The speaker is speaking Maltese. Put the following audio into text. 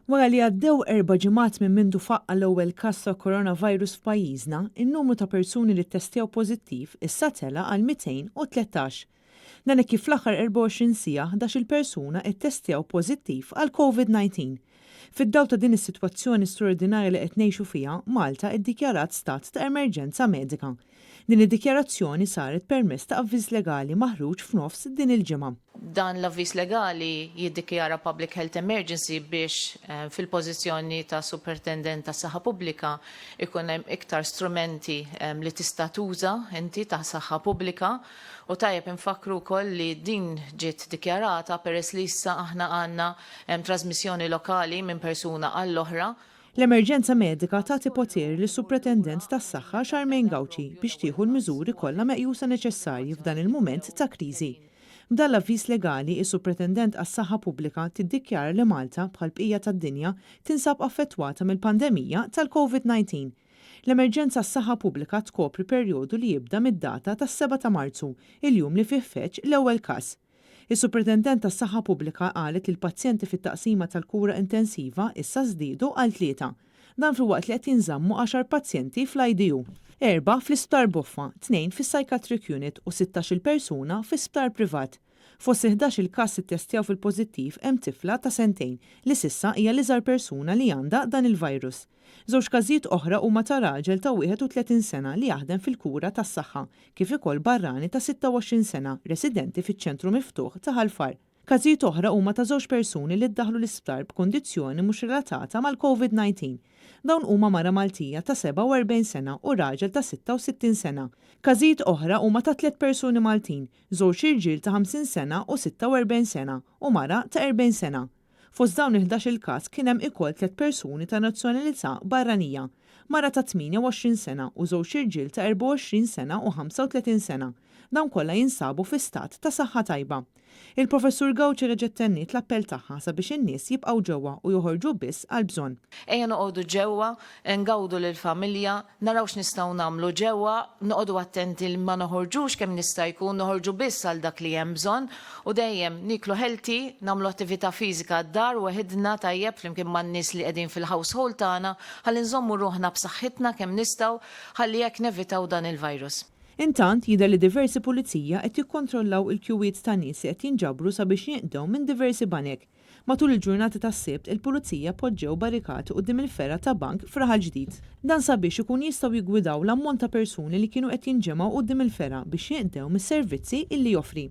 Wara li għaddew erba' ġimgħat minn mindu faqqa' l-ewwel każ ta' coronavirus f'pajjiżna, in-numru ta' persuni li ttestjaw pożittiv issa tela' għal 213. Dan hekk kif fl-aħħar 24 siegħa 11-il persuna ttestjaw pożittiv għall-Covid-19. Fid-dawl ta' din is-sitwazzjoni straordinarja li qed ngħixu fiha, Malta iddikjarat stat ta' emerġenza medika. Din id-dikjarazzjoni saret permezz ta' avviż legali maħruġ f'nofs din il-ġimgħa. Dan l-avviż legali jiddikjara Public Health Emergency biex fil-pożizzjoni ta' Superintendent tas-Saħħa Pubblika jkun hemm iktar strumenti li tista' tuża inti ta' saħħa pubblika u tajjeb infakkru wkoll li din ġiet dikjarata peress li issa aħna għandna trażmissjoni lokali minn persuna għall-oħra. L-emerġenza medika tagħti poteri lis-Supretendent tas-Saħħa Charmaine Gauci biex tieħu l-miżuri kollha meqjusa neċessarji f'dan il-mument ta' kriżi. B'dan l-avviż legali, is-Supretendent għas-Saħħa Pubblika tiddikjara li Malta, bħall-bqija tad-dinja, tinsab affettwata mill-pandemija tal-Covid 19. L-emerġenza għas-saħħa pubblika tkopri perjodu li jibda mid-data tas-sebgħa ta' Marzu, il-jum li fih feġġ l-ewwel każ. Is-Supretendent tas-Saħħa Pubblika qalet li l-pazjenti fit-taqsima tal-kura intensiva issa żdiedu għal tlieta. Dan filwaqt li qed jinżammu għaxar pazjenti fl-IDU. Erbgħa fl-Isptar Boffa, tnejn fis-Psychiatric Unit u sittax-il persuna fi sptar privat. Fost il-ħdax-il każ ittestjaw fil-pożittiv hemm tifla ta' sentejn li s'issa hija l-iżgħar persuna li għandha dan il-virus. Żewġ każijiet oħra huma ta' raġel ta' 31 sena li jaħdem fil-kura tas-saħħa kif ukoll barrani ta' 26 sena residenti fiċ-ċentru miftuħ ta' Ħal Far. Każijiet oħra huma ta' żewġ persuni li ddaħħlu l-isptar b'kundizzjoni mhux relatata mal-Covid 19. Dawn huma mara Maltija ta' 47 sena u raġel ta' 66 sena. Każijiet oħra huma ta' tliet persuni Maltin, żewġ irġiel ta' 50 sena u 46 sena u mara ta' 40 sena. Fost dawn il-ħdax-il każ kien hemm ikoll tlett persuni ta' nazzjonalità barranija, mara ta' 28 sena u żewġ irġiel ta' 24 sena u 35 sena. Dawn kollha jinsabu fi stat ta' saħħa tajba. Il-Professur Gauci reġgħet tenniet l-appell tagħha sabiex in-nies jibqgħu ġewwa u joħorġu biss għall-bżonn. Ejja noqogħdu ġewwa, ngawdu lill-familja, naraw x'nistgħu nagħmlu ġewwa, noqogħdu attenti li ma noħorġux kemm nista' jkun, noħorġu biss għal dak li hemm bżonn u dejjem nieklu healthy, nagħmlu attività fiżika d-dar weħidna tajjeb flimkien man-nies li qegħdin fil-household tagħna ħalli nżommu ruħna b'saħħitna kemm nistgħu ħalli hekk nevitaw dan il-virus. Intant, jidher li diversi pulizija qed jikkontrollaw il-kjuwiet ta' nies li qed jinġabru sabiex jinqdew minn diversi banek. Matul il-ġurnata tas-Sibt, il-Pulizija poġġew barrikati quddiem il-fergħa ta' bank f'Raħal Ġdid. Dan sabiex ikun jistgħu jiggwidaw l-ammont ta' persuni li kienu qed jinġemgħu quddiem il-fergħa biex jinqdew mis-servizzi illi joffri.